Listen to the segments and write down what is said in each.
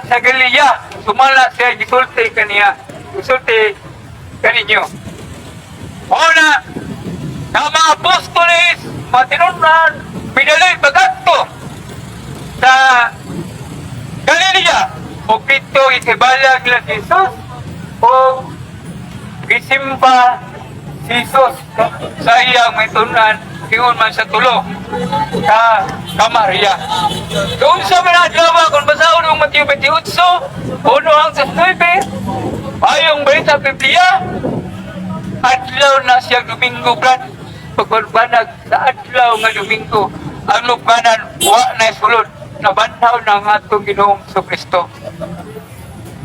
sa Galilea, sumala siya gisulti kaniya, gisulti kaninyo. Mao na, na mga apostoles, matinunan, pidali pag-adto sa Galilea, o didto ikibalag nila si Jesus, o gisimba si Jesus sa iyang mitunan, ingon man sa tulo ka Maria. Doon sa mga adlaw, kung basahon ang Mateo 28, 1 hanggang 9, ayong balita Biblia, adlaw na siya Domingo, brad. Pagbanag sa adlaw nga Domingo, ang lubnganan wa na sulod, nabanhaw na ang atong Ginoong Kristo.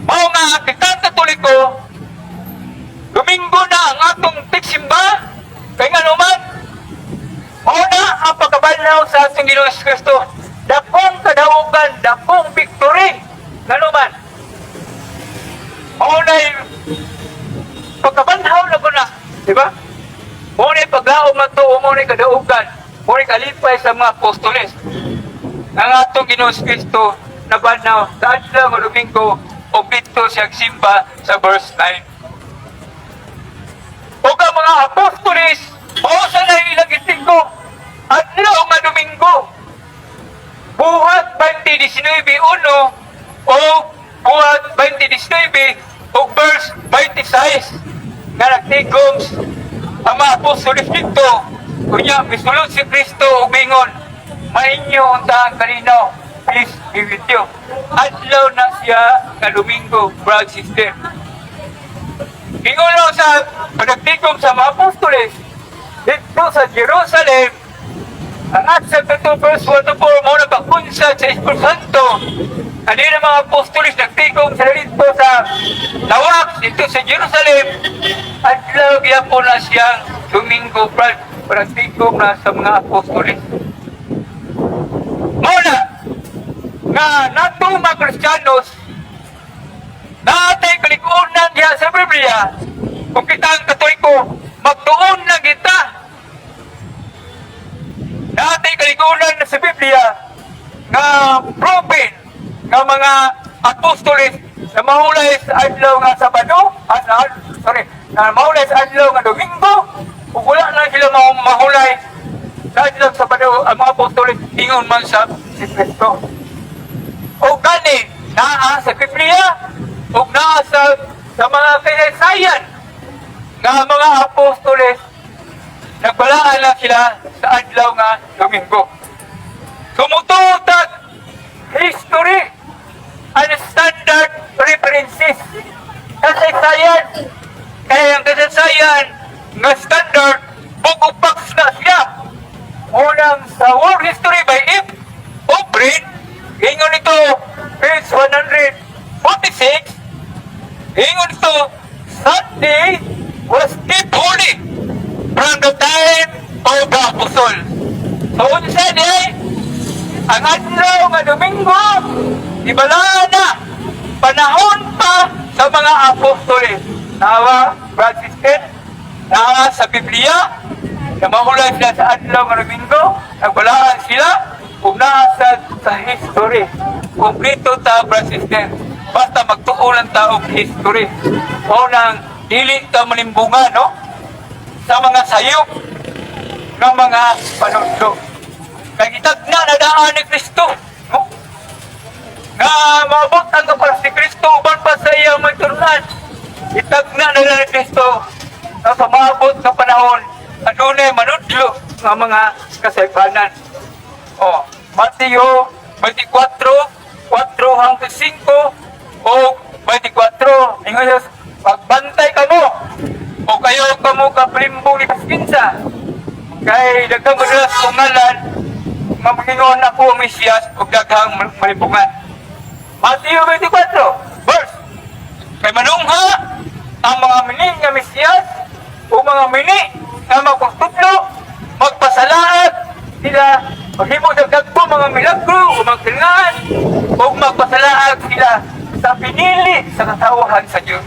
Mao nga kitang Katoliko, Domingo na ang atong tigsimba, kay nga naman, mao na ang pagkabanhaw sa atong Ginoong Kristo. Dakong kadaugan, dakong victory. Ngano man, mao na pagkabanhaw na ko na, di ba? Mao na paglaom ato, mao na kadaugan, mao na kalipay sa mga apostoles. Ang atong Ginoong Kristo nabanhaw sa adlaw nga Domingo o didto siya simba sa verse 9. O ang mga apostoles, mao sa na ilang gitinggo, adlaw nga Domingo. Buhat 20:19.1 o Buhat 20:19 o verse 26 nga nagtigom ang mga apostoles dito. Kunya, misulod si Kristo ug mingon, "Mainyo unta ang kalinaw, peace be with you." Adlaw na siya nga Domingo, brother, sister. Ingon lang sa pagtigom sa mga apostoles dito sa Jerusalem, ang Acts chapter 2 verse 1 to 4 mao na pagbunsag sa Espiritu Santo. Ani na mga apostoles nagtigom sa dito sa lawak dito sa Jerusalem. Adlaw gyapon na siyang Domingo, brad, pagtigom na sa mga apostoles. Mao na nga nato mga Kristiyanos, naatay kalikunan diha sa Biblia. Kung kita ang Katoliko, magtuon na kita, naatay kalikunan sa Biblia nga proven nga mga apostoles na mahulay sa adlaw nga Sabado, ah, sorry, na mahulay sa adlaw nga Domingo, ug wala na sila mahulay sa adlaw Sabado ang mga apostoles ingon man sa si Kristo. O gani, naa sa Biblia, ug naa sa mga kasaysayan nga mga apostoles nagbalaan na sila sa adlaw nga Domingo. Tumutuo tag history and standard references. Kasaysayan. Kaya ang kasaysayan nga standard, book of facts na siya. Unang sa World History by F. O'Brien, ingon ito, page 146, ingon ito, "Sunday was kept holy from the time of the apostle." So, unsa di ay, ang adlaw nga Domingo, ibalaan na, panahon pa sa mga apostoles. Nawa, brother, sister, naa sa Biblia, na mahulay sila sa adlaw nga Domingo, nagbalaan sila, ug naa sa history. Kompleto ta, brother, sister. Basta magtuo lang ta og history. O nang dili ta manimbungan, no? Sa mga sayop ng mga panudlo. Kay gitagna na daan ni Kristo, no? Nga maabot ang kapara si Kristo uban pa sa iyang magturunan. Itagna na daan ni Kristo na sa maabot nga panahon adunay manudlo nga mga kasaypanan. Oh, Mateo 24, 4 hanggang 5 o 24. Ingon siya, "Pagbantay kamo o kayo kamo kaplimbong ni Paskinsa. Kay daghang madalas kong ngalan, nga mangingon ako ang Mesiyas ug daghang malibungan." Mateo 24, verse. Kay manungha ang mga mini nga Mesiyas o mga mini nga magpagtudlo, magpasalaat sila, maghimo sa dagko mga milagro o mga kilingan, o magpasalaat sila sa pinili sa katawhan sa Diyos.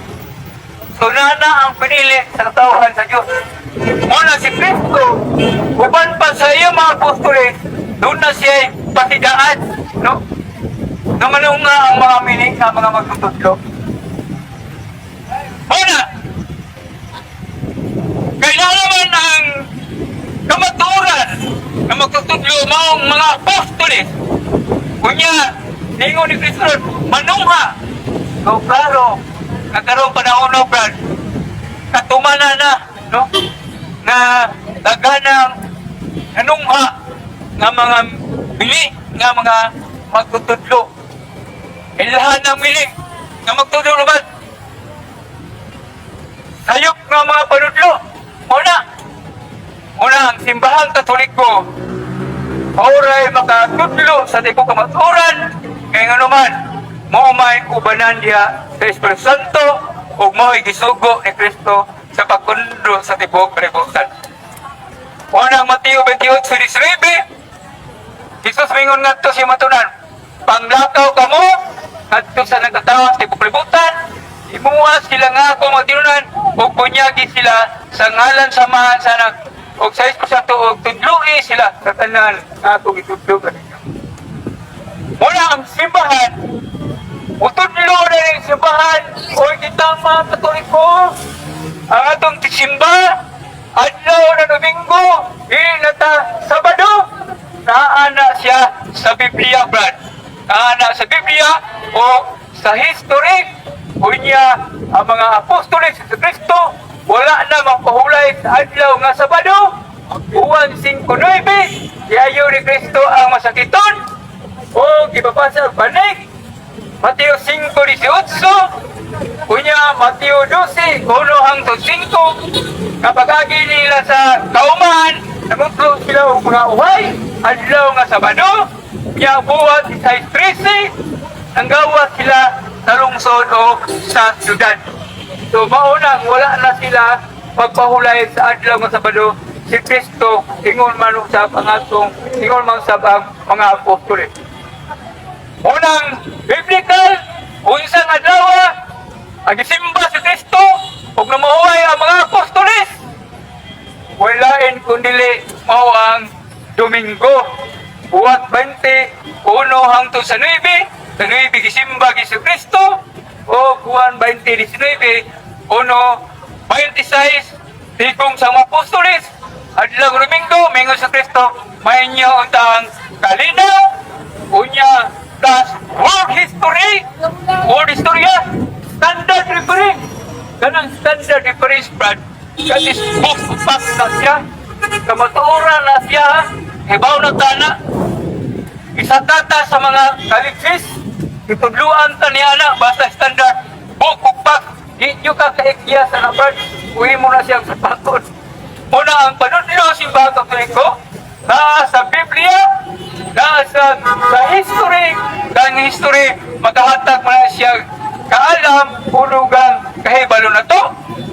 So nana ang pinili sa katawhan sa Diyos. Muna si Kristo, uban pa sa iyo mga apostoles, doon na siya patidaan, no? Nga manungha ang mga mini nga mga magtutudlo. Una, kailangan naman ang kamatuoran nga magtutudlo maong mga apostoles. Kunya, ningon ni Kristo, manungha. So, klaro, nagkaroon panahon no, Brad, katumana na, no? Na daghanang nanungha nga mga bili nga mga magtutudlo. Ilahan ng bili nga magtutudlo ba? Sayop nga mga panudlo. Una, una ang Simbahang Katoliko oray makatudlo sa tibuok kamatuoran kay ngano man mao may ubanan diha sa Espiritu Santo ug mao'y gisugo ni Kristo sa pagkundo sa tibuok kalibutan. Una, ang Mateo 28:19, Jesus mingon ngadto sa matunan, "Panglakaw kamo ngadto sa nagkatawo sa tibuok kalibutan, himua sila nga ako mga tinunan ug bunyagi sila sa ngalan sa Amahan, sa Anak ug sa Espiritu Santo ug tudloi sila sa tanan nga akong gitudlo kaninyo." Muna ang simbahan, utudlo na rin simbahan o kita mga Katoliko, ang atong simba, adlaw na Domingo, dili na ta Sabado, naa na siya sa Biblia, Brad. Naa na sa Biblia o sa history, unya ang mga apostoles sa Kristo, wala na mapahulay sa adlaw nga Sabado. Juan 5.9, giayo ni Kristo ang masakiton, o gipapasa ang banig. Mateo 5.18, unya Mateo 12, 1 hangtod 5, kapag agi nila sa kauman, nangutlo sila og mga uhay, adlaw nga Sabado, nya buhat 6.13, nanggawa sila sa lungsod o sa syudad. So maunang wala na sila pagpahulay sa adlaw nga Sabado si Kristo, ingon man usab ang atong ingon man usab ang mga apostoles. Unang biblical, unsang adlaw ang gisimba si Kristo ug namuhay ang mga apostoles? Walain kundili mao ang Domingo. Buhat 20, 1 hangtod sa 9, sa 9 gisimba si Kristo, o Juan 20:19, 1, 26, tigong sa mga apostoles, adlaw Domingo, mingon sa Kristo, "Mainyo untang kalinaw." Unya, plus world history, ah, standard reference, kanang standard reference, Brad, that is book fact na siya, kamatuoran na siya, hibaw na tana, isa tata sa mga colleges, itudluan ta niya na, basta standard, book of fact, di nyo ka kaikya sa na, Brad, uwi mo na siyang sapaton. Una ang panudlo Simbahan Katoliko, na sa Biblia, na sa history, kang history, makahatag man na siya kaalam, ulugang kahibalo na to.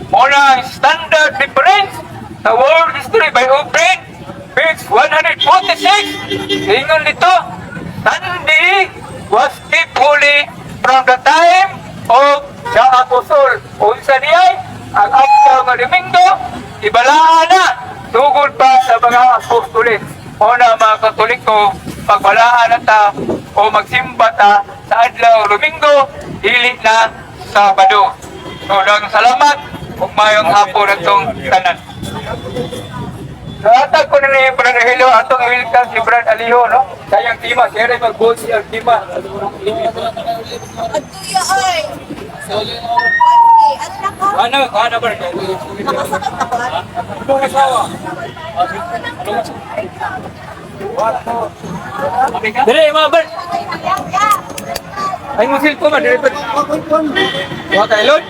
Una ang standard reference sa world history by O'Brien, page 146, ingon dito, "Sunday was kept holy from the time of the apostle." Unsa niya ang adlaw nga Domingo, ibalaan na sugod pa sa mga apostoles. Una mga Katoliko, pagbalaan na ta o magsimba ta sa adlaw Domingo, dili na Sabado. So, daghang salamat ug mayong hapon atong tanan. Sa ko na ni Brad Ahilo, atong i-welcome si Brad Aliho, no? Sayang tima, siya rin mag-goal siya tima. Agtuya ay. Okay, ano na ka? Ano, ano ba? Nakasakit ako. Anong asawa? Dire, mga Brad. Ay mo cellphone man, dire pa. Wa kay Lord.